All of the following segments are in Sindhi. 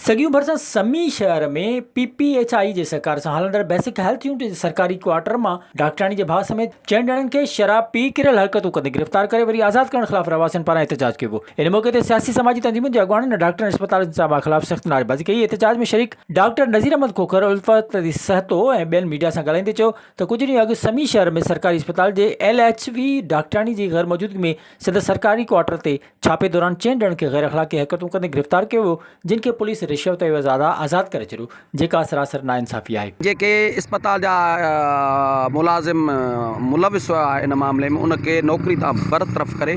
سڳيون ڀرسان سمي شهر ۾ پي پي ايڇ I جي سهڪار سان هلندڙ بيسڪ هيلٿ يونٽ جي سرڪاري ڪوارٽر مان ڊاڪٽرياڻي جي ڀاء سميت چئن ڄڻن کي شراب پي ڪريل حرڪتون ڪندي گرفتار ڪري وري آزاد ڪرڻ خلاف رهواسين پاران احتجاج ڪيو ويو. ان موقعي تي سياسي سماجي تنظيمن جي اڳواڻن ۽ ڊاڪٽرن اسپتال انتظاميا خلاف سخت نعريبازي ڪئي. احتجاج ۾ شريڪ ڊاڪٽر نذير احمد کوکر، الفت علي سهتو ۽ ٻين ميڊيا سان ڳالهائيندي چيو ته ڪجهه ڏينهن اڳ سمي شهر ۾ سرڪاري اسپتال جي ايل ايڇ وي ڊاڪٽرياڻي جي غيرموجودگي ۾ سندس سرڪاري ڪوارٽر تي ڇاپي دوران چئن ڄڻن کي غير اخلاقي حرڪتون ڪندي گرفتار ڪيو ويو، جن کي پوليس رشوت عيوض آزاد ڪري ڇڏيو، جيڪا سراسر ناانصافي آهي. جيڪي اسپتال جا ملازم ملوث هيا ان معاملي ۾ ان کي نوڪري تان برطرف ڪري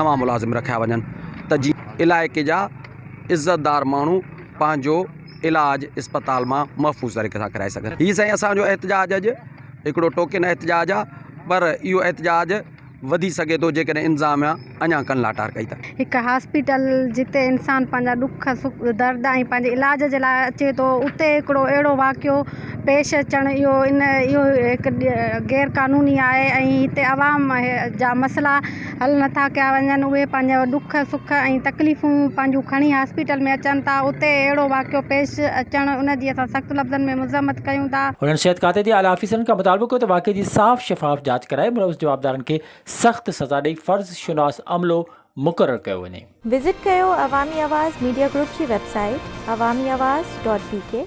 نوان ملازم رکيا وڃن ته جيئن علائقي جا عزتدار ماڻهو پنهنجو علاج اسپتال مان محفوظ طريقي سان ڪرائي سگهن. هي سائين اسان جو احتجاج اڄ هڪڙو ٽوڪن احتجاج آهي پر اهو احتجاج وڌي سگهي ٿو جيڪڏهن انتظاميا اڃا ڪن لاٽار ڪئي ته. هڪ هاسپيٽل جتي انسان پنهنجا ڏک سک درد ۽ پنهنجي علاج جي لاء اچي ٿو اتي هڪڙو اهڙو واقعو پيش اچڻ اهو ان اهو هڪ غير قانوني آهي ۽ هتي عوام جا مسئلا حل نٿا ڪيا وڃن اهي پنهنجا ڏک سک ۽ تڪليفون پنهنجون کڻي هاسپيٽل ۾ اچن ٿا اتي اهڙو واقعو پيش اچڻ ان جي اسان سخت لفظن ۾ مذمت ڪيون ٿا. هنن صحت کاتي جي اعليٰ آفيسرن کان مطالبو ڪيو ته واقعي جي صاف شفاف جاچ ڪرائي ملوث جوابدارن کي سخت سزا ڏئي فرض شناس عملو مقرر ڪيو وڃي. وزٽ ڪيو عوامي آواز ميڊيا گروپ جي website Awami Awaz dot B K.